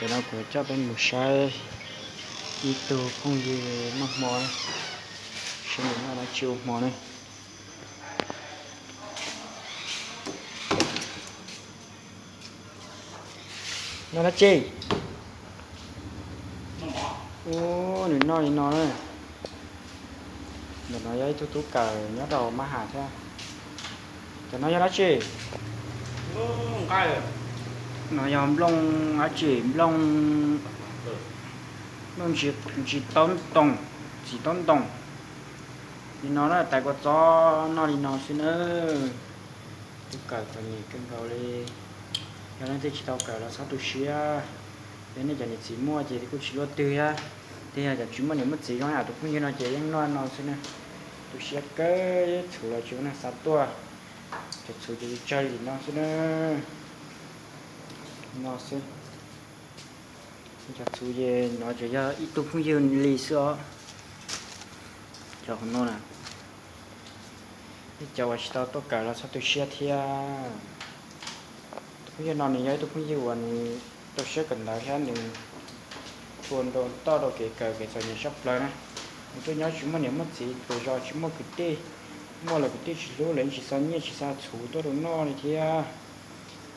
Ntawm no kuv coj peb mus saib ib tug phooj ywg noj hmo, saib nws noj dab tsi ua hmo na. Noj dab tsi? Ub, nws noj li no na. Ntawm no yog ib tug tub kawm nyob rau Mab Ham thiab. Cov no yog dab tsi? No yog nplooj dab tsi? Nplooj, nplooj ntsis taub ntoo, txiv taub ntoo. Li no na, tais kua txob noj li no xwb na. Tub kawm txom nyem kawg nkaus li. Yog leej twg tsis tau kawm los txhob tu siab. Yog nej cov niam txiv muaj ces kuj tsis luaj twg thiab. Thiab yog cov tsis muaj niam muaj txiv zoo li tus phooj ywg no ces yeej noj no xwb na. Tu siab kawg, txhuv los tsis muaj neeg xa tuaj. Cov txhuv ces tsawg li no xwb na. No xwb. Cov txhuv ces no tsuas yog ib tug phooj ywg li xwb os. Cov no na, nej cov uas tsis tau tuaj kawm los txhob tu siab thiab. Tus phooj ywg no nws yog ib tug phooj ywg uas nws rau siab kawm ntawv thiab nws ua nrau toj rau kev kawm kev txom nyem tshaj plaws na. Nws tuaj nyob tsis muaj niam muaj txiv, pem zos tsis muaj kwv tij, muaj los kwv tij tsis hlub, lawv yeej tsis xa nyiaj tsis xa txhuv tuaj rau noj li thiab.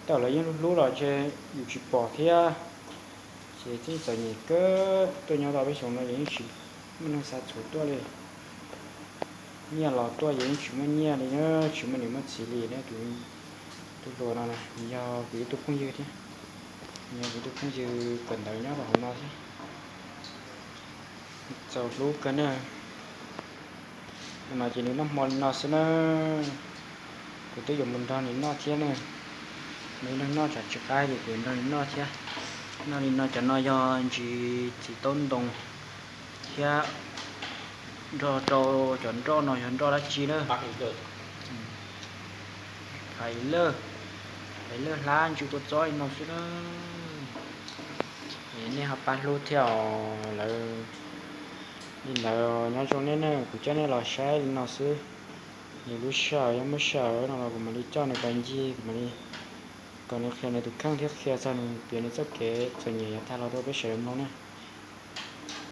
Tawm los yeej hlub hlub los ntshe yus tsis pom thiab. Ces txheej txom nyem kawg, tuaj nyob tau peb xyoos no ces yeej tsis muaj neeg xa txhuv tuaj li. Nyiaj los tuaj ces yeej tsis muaj nyiaj li na, tsis muaj niam muaj txiv li na. Tus tub hluas no na, nws yog kuv ib tug phooj ywg thiab. Nws yog kuv ib tug phooj ywg kawm ntawv nyob rau hauv no thiab. Txaus hlub kawg na. No ces nws noj hmo li no xwb na. Kuv twb yuav mus nrog nws noj thiab na. Nws noj tsam tsis qab ces kuv nrog nws noj thiab. Noj li no, cov no yog ntsis txiv taub ntoo thiab nrog rau cov nroj no yog nroj dab tsi na. Hais lawj, hais lawj hlab ntsis kua txob li no xwb na. Nej ho pab hlub thiab os lawv. Li ntawd nyob zoo nej na, kuv coj nej los saib li no xwb. Nws lub sij hawm yog muaj sij hawm no los kuv mam li coj nws pais ncig, kuv mam li kom nws qhia nws tus kheej thiab qhia txog nws piav nws txoj kev txom nyem yav tag los rau peb sawv daws mloog na.